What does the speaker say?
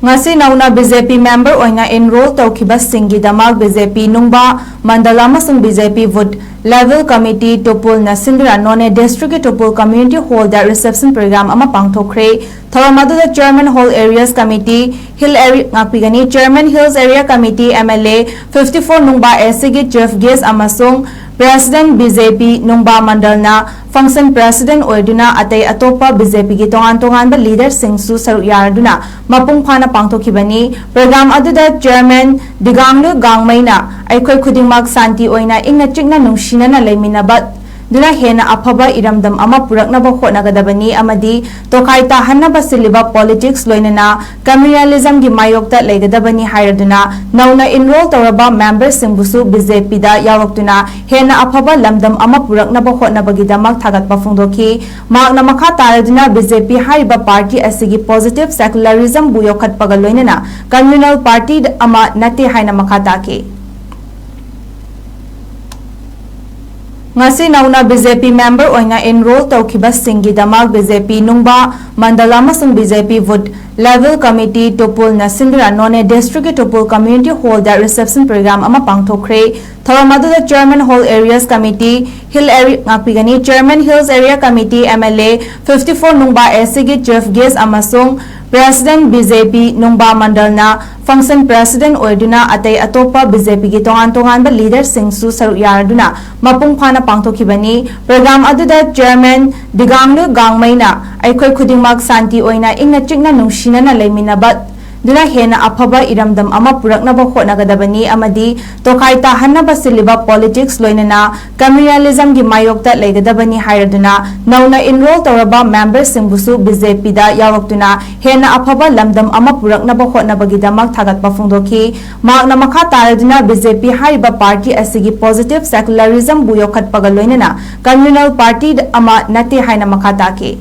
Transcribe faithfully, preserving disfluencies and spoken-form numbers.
ꯉꯁꯤ ꯅꯧꯅ BJP member ꯑꯣꯏꯅ enroll ꯇꯧꯈꯤꯕꯁꯤꯡꯒꯤꯗꯃꯛ BJP ꯅꯨꯡꯕꯥ ꯃꯟꯗꯜ ꯑꯃꯁꯨꯡ BJP Booth Level Committee ꯇꯨꯄꯨꯜꯅ ꯁꯤꯟꯗꯨꯅ ꯅꯣꯅꯦ district ꯀꯤ ꯇꯨꯄꯨꯜ community hall ꯗ reception program ꯑꯃ ꯄꯥꯡꯊꯣꯛꯈ꯭ꯔꯦ꯫ ꯊꯧꯔꯝ ꯑꯗꯨꯗ Chairman Hall Areas Committee, Hill Area, ꯉꯥꯛꯄꯤꯒꯅꯤ, Chairman Hills Area Committee, MLA fifty four ꯅꯨꯡꯕꯥ AC ꯒꯤ chief guest ꯑꯃꯁꯨꯡ President BJP ꯅꯨꯡꯕꯥ ꯃꯟꯗꯜꯅ function president ꯑꯣꯏꯗꯨꯅ ꯑꯇꯩ ꯑꯇꯣꯞꯄ BJP ꯒꯤ ꯇꯣꯉꯥꯟ ꯇꯣꯉꯥꯟꯕ leader ꯁꯤꯡꯁꯨ ꯁꯔꯨꯛ ꯌꯥꯔꯗꯨꯅ ꯃꯄꯨꯡ ꯐꯥꯅ ꯄꯥꯡꯊꯣꯛꯈꯤꯕꯅꯤ꯫ Program ꯑꯗꯨꯗ Chairman ꯗꯤꯒꯥꯡꯂꯨ ꯒꯥꯡꯃꯩꯅ ꯑꯩꯈꯣꯏ ꯈꯨꯗꯤꯡꯃꯛ ꯁꯥꯟꯇꯤ ꯑꯣꯏꯅ ꯏꯪꯅ ꯆꯤꯛꯅ ꯅꯨꯡꯁꯤꯅꯅ ꯂꯩꯃꯤꯟꯅꯕ ꯗꯨꯅ ꯍꯦꯟꯅ ꯑꯐꯕ ꯏꯔꯝꯗꯝ ꯑꯃ ꯄꯨꯔꯛꯅꯕ ꯍꯣꯠꯅꯒꯗꯕꯅꯤ ꯑꯃꯗꯤ ꯇꯣꯈꯥꯏ ꯇꯥꯍꯟꯅꯕ ꯁꯤꯜꯂꯤꯕ politics ꯂꯣꯏꯅꯅ communalism ꯒꯤ ꯃꯥꯌꯣꯛꯇ ꯂꯩꯒꯗꯕꯅꯤ ꯍꯥꯏꯔꯗꯨꯅ ꯅꯧꯅ enroll ꯇꯧꯔꯕ member ꯁꯤꯡꯕꯨꯁꯨ BJP ꯗ ꯌꯥꯎꯔꯛꯇꯨꯅ ꯍꯦꯟꯅ ꯑꯐꯕ ꯂꯝꯗꯝ ꯑꯃ ꯄꯨꯔꯛꯅꯕ ꯍꯣꯠꯅꯕꯒꯤꯗꯃꯛ ꯊꯥꯒꯠꯄ ꯐꯣꯡꯗꯣꯛꯈꯤ꯫ ꯃꯍꯥꯛꯅ ꯃꯈꯥ ꯇꯥꯔꯗꯨꯅ BJP ꯍꯥꯏꯔꯤꯕ party ꯑꯁꯤꯒꯤ positive secularism ꯕꯨ ꯌꯣꯛꯈꯠꯄꯒ ꯂꯣꯏꯅꯅ communal party ꯑꯃ ꯅꯠꯇꯦ ꯍꯥꯏꯅ ꯃꯈꯥ ꯇꯥꯈꯤ꯫ ꯉꯁꯤ ꯅꯧꯅ BJP member ꯑꯣꯏꯅ enroll ꯇꯧꯈꯤꯕꯁꯤꯡꯒꯤꯗꯃꯛ BJP ꯅꯨꯡꯕꯥ ꯃꯟꯗꯜ ꯑꯃꯁꯨꯡ BJP Booth Level Committee ꯇꯨꯄꯨꯜꯅ ꯁꯤꯟꯗꯨꯅ ꯅꯣꯅꯦ district ꯀꯤ ꯇꯨꯄꯨꯜ community hall ꯗ reception program ꯑꯃ ꯄꯥꯡꯊꯣꯛꯈ꯭ꯔꯦ꯫ ꯊꯧꯔꯝ ꯑꯗꯨꯗ Chairman Hall Areas Committee, Hill Area, ꯉꯥꯛꯄꯤꯒꯅꯤ, Chairman Hills Area Committee, MLA fifty four ꯅꯨꯡꯕꯥ AC ꯒꯤ chief guest ꯑꯃꯁꯨꯡ President BJP ꯅꯨꯡꯕꯥ ꯃꯟꯗꯜꯅ function president ꯑꯣꯏꯗꯨꯅ ꯑꯇꯩ ꯑꯇꯣꯞꯄ BJP ꯒꯤ ꯇꯣꯉꯥꯟ ꯇꯣꯉꯥꯟꯕ leader ꯁꯤꯡꯁꯨ ꯁꯔꯨꯛ ꯌꯥꯔꯗꯨꯅ ꯃꯄꯨꯡ ꯐꯥꯅ ꯄꯥꯡꯊꯣꯛꯈꯤꯕꯅꯤ꯫ Program ꯑꯗꯨꯗ Chairman ꯗꯤꯒꯥꯡꯂꯨ ꯒꯥꯡꯃꯩꯅ ꯑꯩꯈꯣꯏ ꯈꯨꯗꯤꯡꯃꯛ ꯁꯥꯟꯇꯤ ꯑꯣꯏꯅ ꯏꯪꯅ ꯆꯤꯛꯅ ꯅꯨꯡꯁꯤꯅꯅ ꯂꯩꯃꯤꯟꯅꯕ ꯗꯨꯅ ꯍꯦꯟꯅ ꯑꯐꯕ ꯏꯔꯝꯗꯝ ꯑꯃ ꯄꯨꯔꯛꯅꯕ ꯍꯣꯠꯅꯒꯗꯕꯅꯤ ꯑꯃꯗꯤ ꯇꯣꯈꯥꯏ ꯇꯥꯍꯟꯅꯕ ꯁꯤꯜꯂꯤꯕ politics ꯂꯣꯏꯅꯅ communalism ꯒꯤ ꯃꯥꯌꯣꯛꯇ ꯂꯩꯒꯗꯕꯅꯤ ꯍꯥꯏꯔꯗꯨꯅ ꯅꯧꯅ enroll ꯇꯧꯔꯕ member ꯁꯤꯡꯕꯨꯁꯨ BJP ꯗ ꯌꯥꯎꯔꯛꯇꯨꯅ ꯍꯦꯟꯅ ꯑꯐꯕ ꯂꯝꯗꯝ ꯑꯃ ꯄꯨꯔꯛꯅꯕ ꯍꯣꯠꯅꯕꯒꯤꯗꯃꯛ ꯊꯥꯒꯠꯄ ꯐꯣꯡꯗꯣꯛꯈꯤ꯫ ꯃꯍꯥꯛꯅ ꯃꯈꯥ ꯇꯥꯔꯗꯨꯅ BJP ꯍꯥꯏꯔꯤꯕ party ꯑꯁꯤꯒꯤ positive secularism ꯕꯨ ꯌꯣꯛꯈꯠꯄꯒ ꯂꯣꯏꯅꯅ communal party ꯑꯃ ꯅꯠꯇꯦ ꯍꯥꯏꯅ ꯃꯈꯥ ꯇꯥꯈꯤ꯫